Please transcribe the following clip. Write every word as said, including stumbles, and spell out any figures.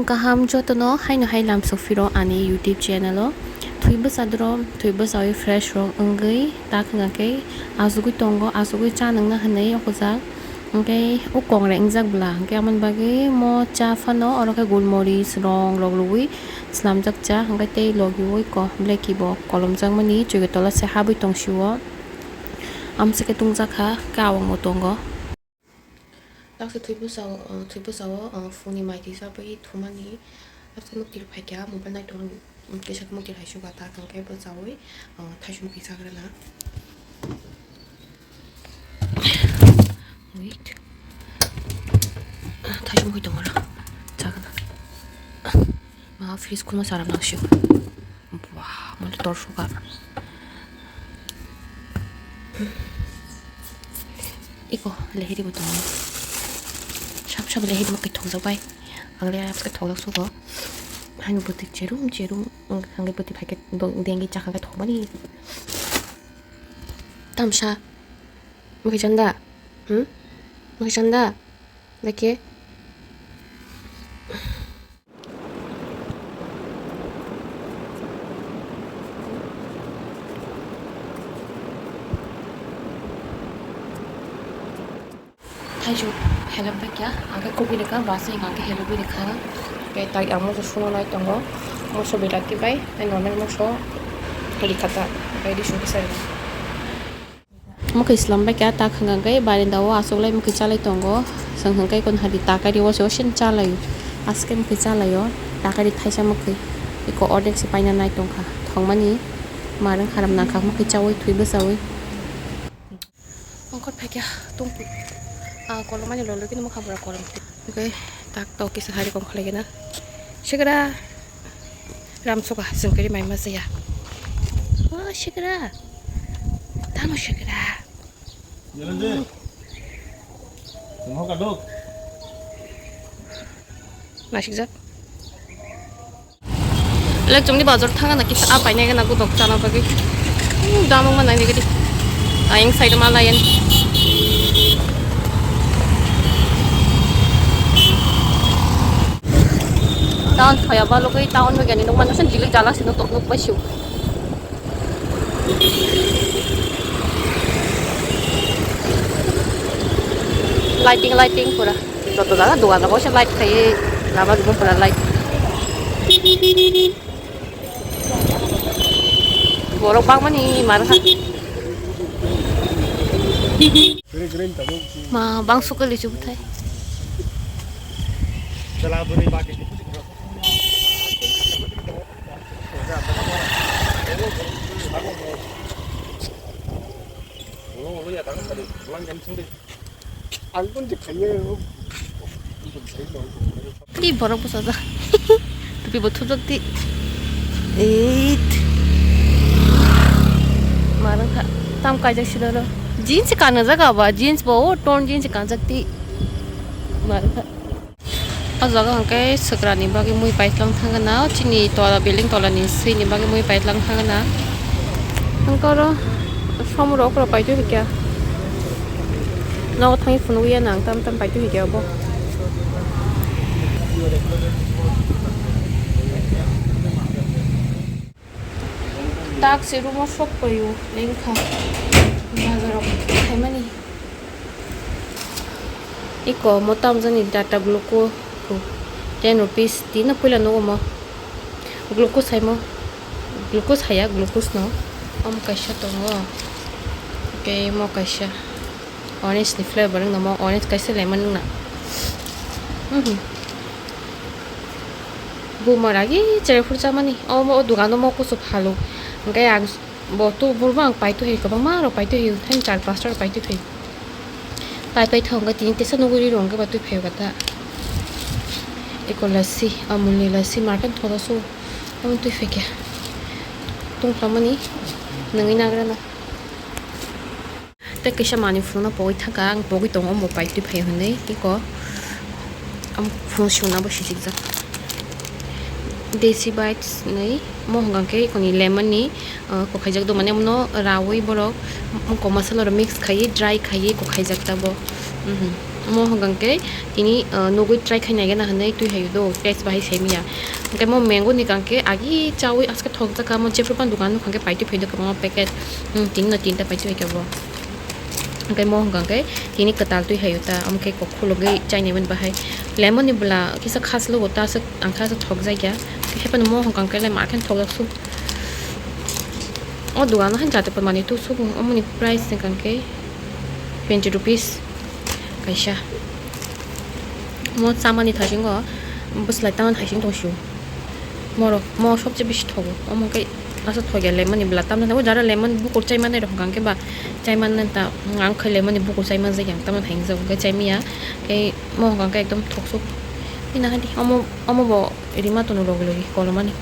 Kaham jotono haino hai lamsok phiro ani YouTube channel o. Thwi bwsa doro, thwi bwsa wi fresh rok wngwi tak hwnga khe achugwi tongo, achugwi cha nungna hwnwi o kwchak. Hwnkhe o kongrai wngjak bwla, hwnkhe aboni bagwi mo cha phano oro khe gulmoris rong rok rwui slamjak cha, hwnkhe tei logi o iko black keyboard kolomjakmani chwikhe tola se habwi tong sio. Amswkhe tungjakha, khe awangbo tongo. Taksa thwi bwsao, uh, thwi bwsao, uh, phone ni mai twi sabwi thumani. Taksa mwktwi rok phaikha, mobile nai tong, um, kisa mwktwi hai suga ta tong khe bwsawi, uh, thaisum kisa grana. Wait. Thaisum hoi tong ora. Chagana. Ma fridge khulma saram nangsio. Wah, mole torsuka. Iko lehiri bo tongo. Sab sab lehiri bo kithok jak bai. Ang le apske thok jak sugo. Haino bwtwi cherum cherum. Ang le bwtwi phai khe dengki chakha khe thok mani. Tamsa. Mukhi chanda. Hmm? Mukhi chanda. Lake. Thaichuk help bai kya, age kobi reka, basa hinga age help bai reka. Ke tai ang moso suno nai tongo, moso bilati bai, tai normal moso rikata, bai di suki sai. Mwkhwi slam bai kha, tak hwnka khe barenda o achuklai mwkhwi chalai tongo. Chwng hwnkhe kon hadi takari o se osen chalai. Aske mwkhwi chalai o takari thaisa mwkhwi. Iko ordek se paina nai tongkha. Thongmani marwng kharam nangkha mwkhwi chaui thwi bwchaui. Ongkhor phaikha tongpui. Ah, kolomani lolo kini mwkha bwra kolom. Hwnkhe tak tok kisa hari kong khlai gana. Sigra. Ramsoka, chwng kiri mai ma chaya. O sigra. Tamo sigra. Yelande. Tamo kadok. Nasikjak. Lek chumni bazar thanga na kisa a painai gana gudok chana bagwi. Hmm, damung ma nai digidi. Ayang side ma layan. Town thaya ba logoi town no gani nung manu sen jilik jala sino tok nuk bai siu. Lighting, lighting pura. Joto jaga dogan rok se light khai lama rok pura light. Borok bangmani mar kha. Ma bang sukali chubuthai. Ang pun di kanya. Ti borok bwsajak. Tupi bo thupjak ti. Eight. Marang kha. Tam kaijak sida ro. Jeans kanajak aba. Jeans bo o torn jeans kanjak ti. Marang kha. O jaga hwnkhe swkrani bagwi mui paitlang thangna, chini tola building tolani swini bagwi mui paitlang thangna. Hwnkhe oro somorok okra paitwi hwnkhe nogo thangwi phunukya nang tam tam paitwi hwnkhe obo. Tak se room o sok paio lengkha bazar o khaimani. Iko mo tamjani data glucose ten rupees tino puila nugo mo glucose hai mo glucose haya glucose no omo kaisa tongo tei mo kaisa. Orange ni flavor wngna mo, orange kaisa lemon wngna. Mhm. Buma ragi cherefru chamani. Omo o dogano mo kusu phaluk. Hwnkhe ang bo tu burbo ang paitwi hai kwbangma rok paitwi hai thani char pasta rok paitwi hai. Pai pai thong khe tini tesa nuguri rong khe ba twi phai kata. Eko lassi, Amul ni lassi market thodo su. Omo twi phai khe. Tungkha mani nungui nagra na. Tei kaisa manwi phunukna pogwi thangkha, ang pogwi tongo, omo paitwi phai hwnwi tei kok. Omo phunuk swngnabo sichikjak. Desi Bites hinwi, omo hwnkha khe ikoni lemon ni, ah, kokhaijak do, mane, omono raui borok, mokok masala rok mix khaiwi, dry khaiwi kokhaijak tabok. Mhm. Mo hwnkha khe tini, ah, nugwi try khai naigena hwnwi twi hai do, taste bahai sai manya. Hwnkhe mo mango ni hwnkha khe agi chawi aske thokjak kha, mo jephru phano dokan nukha khe paitwi phai do kwbangma packet. Hmm, tini no tinta paitwi hai khe bo. Hwnkhe mo hwnkha khe tini kwtal twi hai ta, omo khe kok khulugwi chai nai mani bahai. Lemon ni bwla kisa khas logo ta aswk, ang khe aswk thokjak ya. Khe phano mo hwnkha khe le ma khe thokjak su. O dogan o haino jatipor manwi tusuk, omoni price hwnkha khe twenty rupees kaisa. Mo chamani thaisingo bwslai tamani thaising tongsu. Morok mo sobse bisi thogo. Omo khe aswk thokya lemon ni bwla tamna thango, jara lemon bukur chai manai rok hwnkha khe ba chai manna ta, ang khe lemon ni bukur chai manjak ya, tamna thaingjak hwnkhe chai manya. Khe mo hwnkha khe ekdom thoksuk. Bini hai di omo, omo bo rima tono logi logi kolomani.